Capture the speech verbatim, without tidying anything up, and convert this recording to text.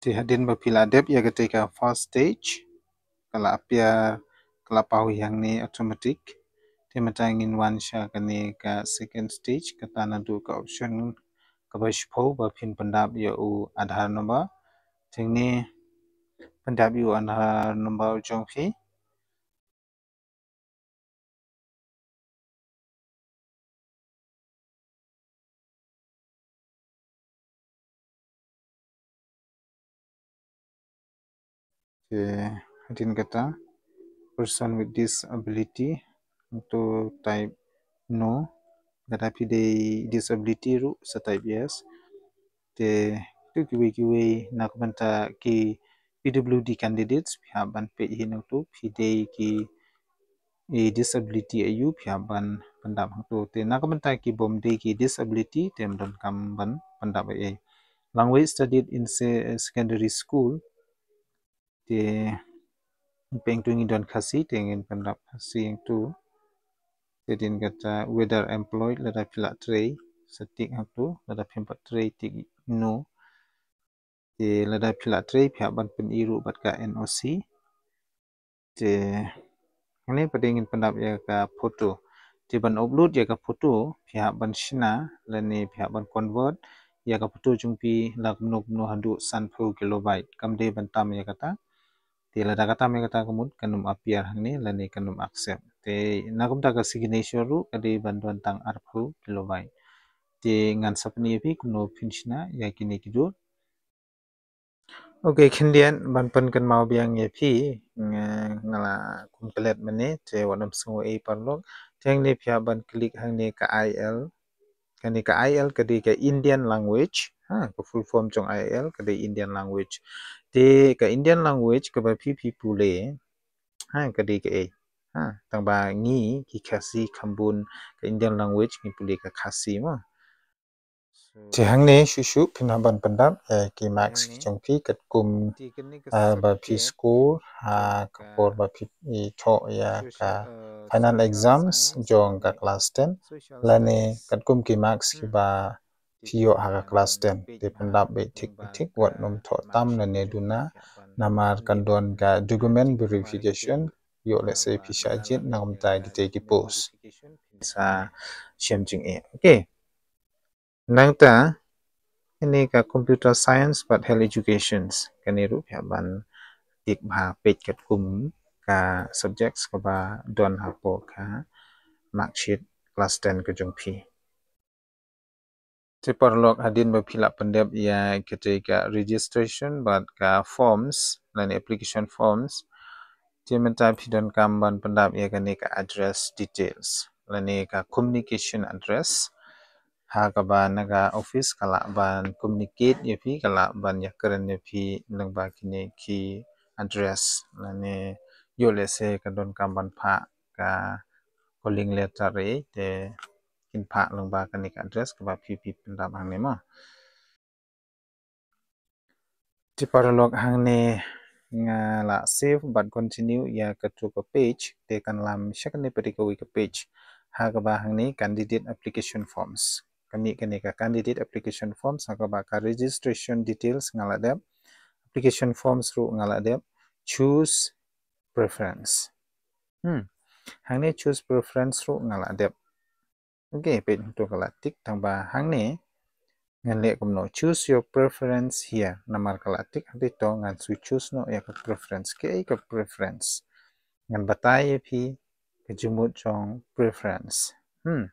Te hadien ba phi la dep ïa kata ka first stage, ka la appear, ka la paw hangne automatic. Te mynta ngin wan sha kane ka second stage, kata naduh ka option kaba shiphew ba phin pyndap ïa u Aadhaar number. Te hangne pyndap ïa u Aadhaar number jong phi. Te hadien kata, person with disability, to type no. Lada phi dei disability ruh sa type yes. Te to kiwei kiwei na ka bynta ki P W D candidates phi hap ban peit hi nangtu, phi dei ki i disability aïu phi hap ban pyndap hangtu. Te na ka bynta ki bym dei ki disability te ym donkam ban pyndap ei ei. Language studied in se-, secondary school. Te peit hangtu ngi don Khasi te ngin pyndap Khasi hangtu. Te hadien kata whether employed, lada phi la trei sa tick hangtu, lada phim pat trei tick no. Te lada phi la trei phi hap ban pyni ruh bad ka N O C. Te hangne pat ngin pyndap ïa ka photo. Te ban upload ïa ka photo phi hap ban shna lane phi hap ban convert ïa ka photo jong phi la kumno kumno haduh sanphew kilobyte. Kam dei ban tam ïa kata. Te lada ka tam ïa kata ka mut kan ym appear hangne lane kan ym accept. Te na ka bynta ka signature ruh ka dei ban don tang arphew kilobyte. Te ngan sa pyni ïa phi kumno phin shna ïa kine ki dur. Ok, khyndiat ban pynkynmaw biang ïa phi, nga, nga la kum klet mynne, te wat nym sngew ei paralok. Te hangne phi hap ban click hangne ka I L. Kane ka I L ka dei ka Indian language. Ha, ka full form jong I L ka dei Indian language. Te ka Indian language kaba phi phi pule. Ha, ka dei kaei. Ha, tang ba ngi ki Khasi Khambun ka Indian language ngi pule ka Khasi mo. Te hangne shuh shuh phin hap ban pyndap, eh, ki marks ki jong phi katkum, ah, ba phi score ha ka por ba phi i thoh ïa ka final exams jong ka class ten lane katkum ki marks kiba phi ïoh ha ka class ten. Te pyndap beit thik beit thik, wat nym thoh tam lane duna namar kan don ka document verification, ïoh lehse phi shah jied na ka bynta kitei ki post. Sa shem jingeh. Okay. Nangta kane ka computer science bad health education, kane ruh phi hap ban tick bha peit katkum ka subjects kaba don hapoh ka marksheet class ten ka jong phi. Te paralok, hadien ba phi la pyndep ïa kata ka registration bad ka forms lane application forms, te mynta phi donkam ban pyndap ïa kane ka address details lane ka communication address. Ha kaba na ka office ka lah ban communicate ïa phi, ka lah ban ïakren ïa phi lyngba kine ki address lane ïoh lehse ka donkam ban phah ka calling letter ei, te kin phah lyngba kane ka address kaba phi phi pyndap hangne mo. Te paralok, hangne nga la save bad continue ïa katu ka page, te kan lam sha kane pat kawei ka page. Ha kaba hangne candidate application forms. Kane, kane ka candidate application forms, ha kaba ka registration details nga la dep, application forms ruh nga la dep, choose preference. Hmm. Hangne choose preference ruh nga la dep. Okay, peit hangtu ka la tick, tang ba hangne ngan leh kumno, choose your preference here. Namar ka la tick hangtu, to ngan shu choose noh ïa ka preference. Kaei ka preference? Ngan batai ïa phi ka jingmut jong preference. Hmm.